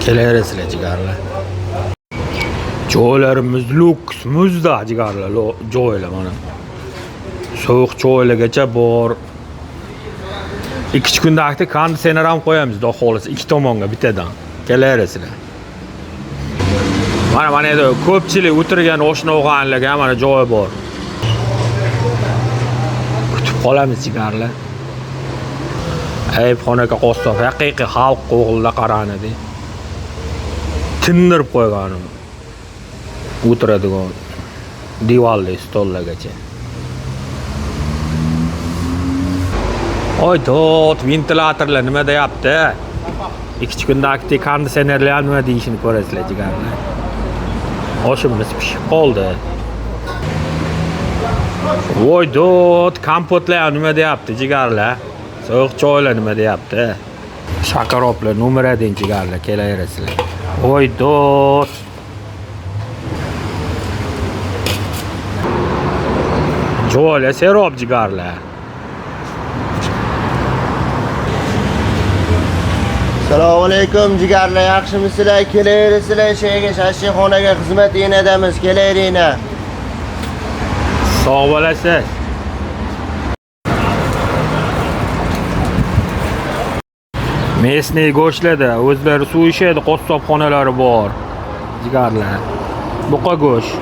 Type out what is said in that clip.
Kelaverasizlar jigarlar. Joylarimiz luks, muzda jigarlar, joylar mana. Sovuq choylargacha bor. 2 kunda akti konditsioner ham qo'yamiz, xudo xohlasa, ikki tomonga bittadan. Kelaverasizlar. Mana mana yerda ko'pchilik o'tirgan oshna-og'aynilarga ham mana joy bor. Kutib qolamiz jigarlar. Ayb aka qassob haqiqiy xalq o'g'lida qarani de. Tindirib qo'ygan uni. O'tiradigan divanli stollargacha. Oy dod, ventilatorlar nima deyapti? 2 kunda akti konditsionerlar nima deyishini ko'rasizlar jigarlar. Oshimiz pishib qoldi. Voy dod, kompotlar nima deyapti jigarlar? Sovuq choylar nima deyapti? Shakaroblar nomer 1 jigarlar, kelaverasizlar. Voy dod. Joylar serob jigarlar. Assalomu alaykum jigarlar, yaxshimisizlar? Kelaverasizlar sheyga, shashlikxonaga xizmat yenadamiz, kelaveringlar. Sog' bo'lasiz. Mesniy go'shtlarda o'zlari so'yishadi, qassobxonalari bor. Jigarlar. Buqa go'sht.